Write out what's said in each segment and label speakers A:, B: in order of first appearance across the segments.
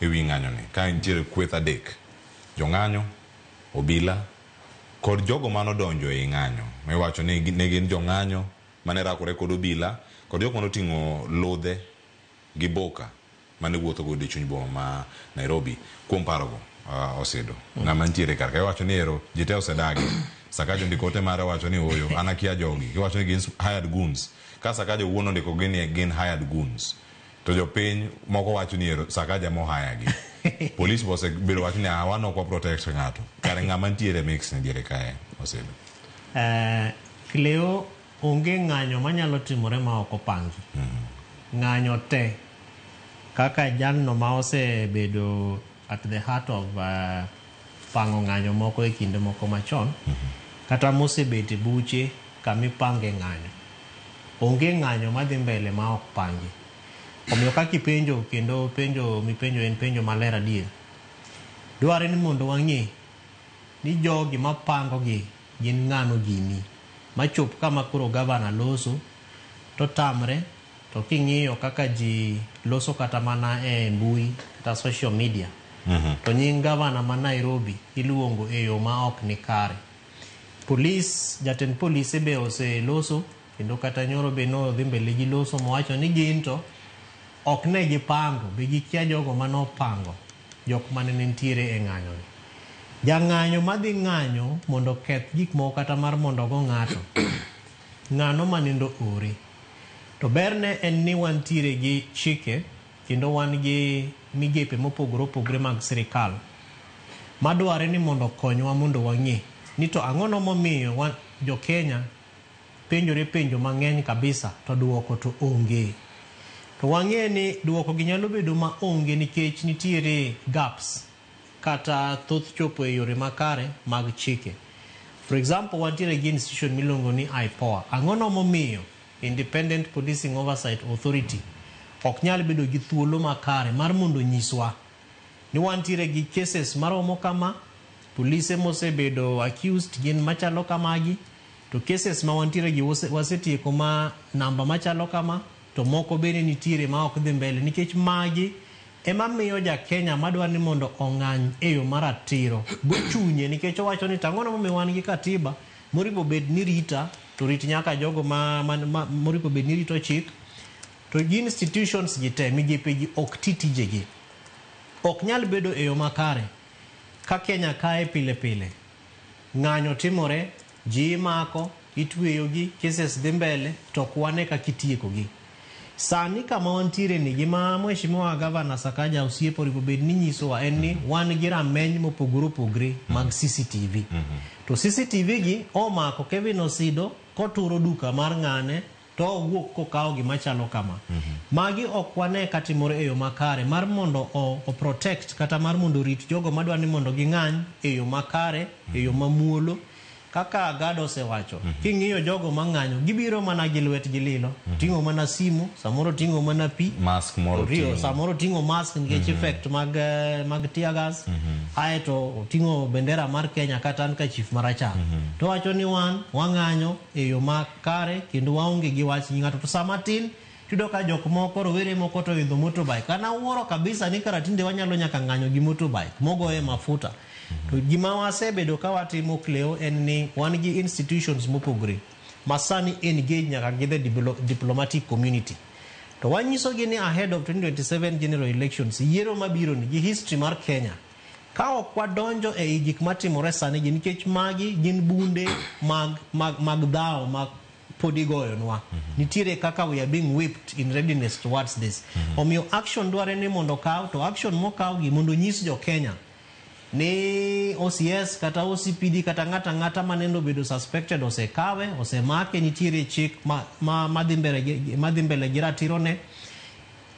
A: E wi ng'anyoni, ka nitiere kweth adek, jong'anyo, obila kod jogo mane odonjo ei ng'anyo ma iwacho ni ne gin jong'anyo mane rakore kod obila kod jok mane oting'o ludhe gi boka mane wuotho godo e chuny boma ma Nairobi. Kuom parogo, Osido, ng'ama nitiere kar ka iwacho ni ero ji te osedagi. Sakaja ondiko ote mare owacho ni ooyo, an akia jogi. Iwacho ni gin hired goons. Ka Sakaja owuon ondiko gi ni gin hired goons. To jopiny moko wacho ni ero Sakaja mo hire gi. Police be osebedo wacho ni ah wan ok wa protect ng'ato. Kare ng'ama nitiere mix ni diere kae Osido.
B: Cleo, onge ng'anyo manyalo timore ma ok opangi. Ng'anyo te kaka jalno ma osebedo at the heart of pango ng'anyo moko e kinde moko machon, kata mosebet e buche kamipange ng'anyo. Onge ng'anyo madhi mbele ma ok pangi. Omiyo kaka ipenjo kendo penjo mipenjo en penjo maler adier. Dwarre ni mondo wang'e ni jogi mapango gi gin ng'ano gini machop kama koro gavana loso to tamre to king'iyo kaka ji loso kata mana e mbui kata social media to nying gavana ma Nairobi iluongo e yo ma ok ni kare. Polis, jatend polise be oseloso kendo kata nyoro be nodhi mbele gi loso mowacho ni gin to ok ne gipango be gikia jogo manopango jok mane nitiere e ng'anyo ni. Jang'anyo madhi ng'anyo mondo oketh gik moko kata mar mondo ogo ng'ato, ng'ano manindo ore. To berne en ni wantiere gi chike kendo wan gi migepe mopogore opogore mag sirikal madware ni mondo okonywa mondo wang'e ni to ang'ono momiyo wan jo Kenya penjore penjo mang'eny kabisa to duoko to onge. To wang'e ni duoko gi nyalo bedo ma onge nikech nitiere gaps kata thoth chopo e yore makare mag chike. For example, wantiere gi institution miluongo ni IPOA. Ang'ono momiyo Independent Policing Oversight Authority ok nyal bedo gi thuolo makare mar mondo onyiswa ni wantiere gi cases maromo kama, polise mosebedo accused gin machalo kamagi, to cases ma wantiere gi wasetieko ma namba machalo kama, to moko bende nitiere ma ok dhi mbele nikech magi ema miyo ja Kenya madwa ni mondo ong'any e yo maratiro go chunye nikech owacho ni tang'ono momiyo wan gi katiba moripo bed ni rita to rit nyaka jogo ma moripo bed ni rito chik to gi institutions gi te migepe gi ok ti tijegi ok nyal bedo e yo makare ka Kenya kae pile pile ng'anyo timore ji imako itweyogi cases dhi mbele to ok wane kaka itiekogi sani kama wantiere ni gima mheshimiwa gavana Sakaja Osiepo oripo bed ni nyisowa en ni wan gi rameny mopogore opogore mag CCTV to CCTV gi omako Kevin Osido koturo duka mar ng'ane to owuok kokawo gima chalo kama. Magi ok wane katimore e yo makare mar mondo o protect kata mar mondo orit jogo madwa ni mondo ging'any e yo makare, e yo mamuolo. Kaka Gado osewacho, king'iyo jogo mang'anyo, gibiro mana gi lwetgi lilo. Ting'o mana simu, samoro ting'o mana pi.
A: Mask moro
B: ting'o. Samoro ting'o mask nikech effect mag tear gas. Aeto oting'o bendera mar Kenya kata handkerchief marachar. To wacho ni wan wang'anyo e yo makare kendo waonge gi wach gi ng'ato. To sama tin tiyudo ka jok moko rowere moko to oidho motorbike. An awuoro kabisa ni kara tinde wanyalo nyaka ng'anyo gi motorbike mogoye mafuta. To gima wasebedo ka watimo Cleo en ni wan gi institutions mopogore ma sani engage nyaka gi the diplomatic community. To wanyiso gi ni ahead of 2027 general elections, yiero mabiro ni gi history mar Kenya, ka ok wadonjo ei gik matimore sani gi nikech magi gin bunde mag dhawo mag pod igoyonwa. Nitiere kaka we are being whipped in readiness towards this. Omiyo action dware ni mondo okaw, to action mokaw gi mondo onyis jo Kenya ni OCS kata OCPD kata ng'ata ng'ata manendo bedo suspected osekawe, osemake, nitiere chik madhi mbele gi ratiro ne.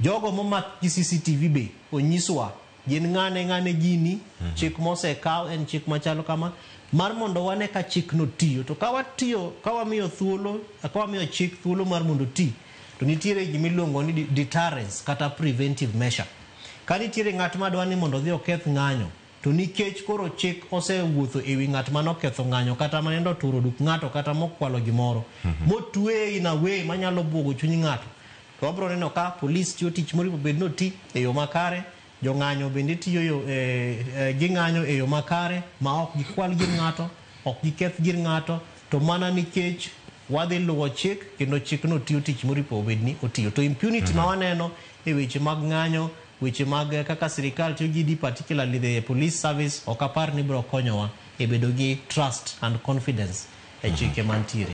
B: Jogo momak gi CCTV be onyiswa gin ng'ane ng'ane gini, chik mosekaw en chik machalo kama mar mondo wane ka chik no tiyo. To ka watiyo, ka wamiyo thuolo, ka wamiyo chik thuolo mar mondo ti, to nitiere gimiluongo ni deterrence kata preventive measure. Ka nitiere ng'at madwa ni mondo odhi oketh ng'anyo, to nikech koro chik osewuotho ewi ng'at manoketho ng'anyo kata manendo oturo duk ng'ato kata mokwalo gimoro, motweye in a way manyalo buogo chuny ng'ato, to wabro neno ka polis tiyo tich moripo bed ni oti e yo makare. Jong'anyo bende tiyo yo, ging'anyo e yo makare ma ok gikwal gir ng'ato, ok giketh gir ng'ato, to mana nikech wadhi luwo chik kendo chikno tiyo tich moripo obed ni otiyo. To impunity ma waneno e weche mag ng'anyo, weche mag kaka sirikal tiyo gi particularly the police service, ok apar ni biro konyowa e bedo gi trust and confidence e chike mantiere.